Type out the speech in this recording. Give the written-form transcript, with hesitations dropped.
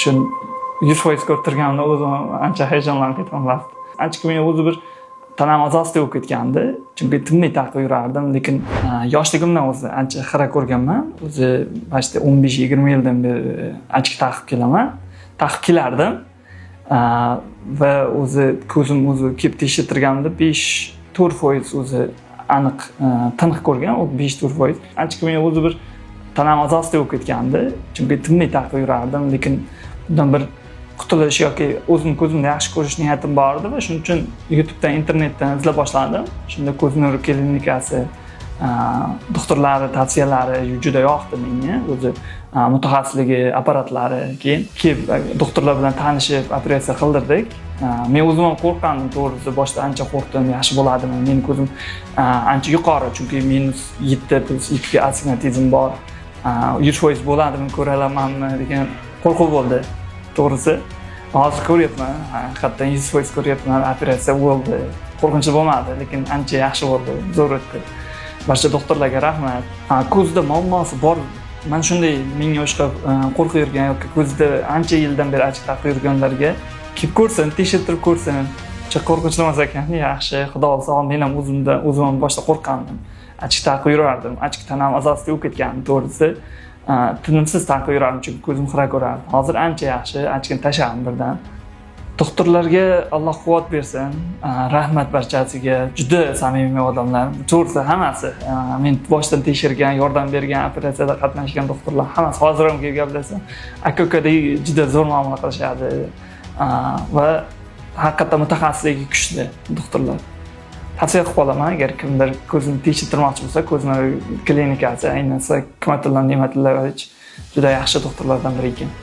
Shu 100% ko'rib turganimda o'zim ancha hayajonlanib ketaman. Ancha men o'zi bir tanam a'zosidek bo'lib ketgandi, chunki tinmay taqib yurardim. Lekin yoshligimdan o'zi ancha xira ko'rganman. O'zi почти 15-20 yildan beri очки taqib kelaman, taqib kelardim. Va o'zi ko'zim o'zi kelib tekshirtirganimda 5-4% o'zi aniq, tiniq ko'rgan, u 5-4%. Ancha men o'zi bir tanam a'zosidek bo'lib ketgandi, chunki tinmay taqib yurardim. Lekin bundan bir qutulish yoki o'zim ko'zimni yaxshi ko'rish niyatim bor edi va shuning uchun YouTubedan, internetdan izlab boshladim. Shunda Ko'z nuri klinikasi doktorlari tavsiyalari juda yoqdi menga, o'zi mutaxassisligi, apparatlari. Keyin kelib, doktorlar bilan tanishib, operatsiya qildirdik. Men o'zim ham qo'rqqandim, to'g'risi, boshida ancha qo'rqdim, yaxshi bo'ladimi, meni ko'zim ancha yuqori, chunki -7 +2 astigmatizm bor, 100% bo'ladimi, ko'ra olamanmi degan qo'rquv bo'ldi, to'g'risi. Hozir ko'ryapman, haqiqatdan 100% ko'ryapman. Operatsiya bo'ldi, qo'rqinchli bo'lmadi, lekin ancha yaxshi bo'ldi, zo'r o'tdi. Barcha doktorlarga rahmat. Ko'zda muammosi bor, mana shunday menga o'xshab qo'rqib yurgan yoki ko'zida ancha yildan beri очки taqib yurganlarga kelib ko'rsin, tekshirtirib ko'rsin. Uncha qo'rqinchli emas ekan, yaxshi, xudo xohlasa. Men ham o'zimda, o'zim ham boshida qo'rqqandim, очки taqib yurardim, очки tanam a'zosidek bo'lib ketgandi, to'g'risi. Tinimsiz taqib yurardim, chunki ko'zim xira ko'rardi. Hozir ancha yaxshi, очки ni tashladim birdan. Doktorlarga Alloh quvvat bersin. Rahmat barchasiga, juda samimiy odamlar, to'g'risi, hammasi. Men boshdan tekshirgan, yordam bergan, operatsiyada qatnashgan doktorlar hammasi hozir ham kelib gaplashsam, aka ukadek juda zo'r muomala qilishadi. Va haqiqatdan mutaxassisligi kuchli doktorlar. Tavsiya qilib qolaman, agar kimdir ko'zini tekshirtirmoqchi bo'lsa, Ko'z klinikasi, ayniqsa Hikmatullo Ne'matullayevich juda yaxshi doktorlardan biri ekan.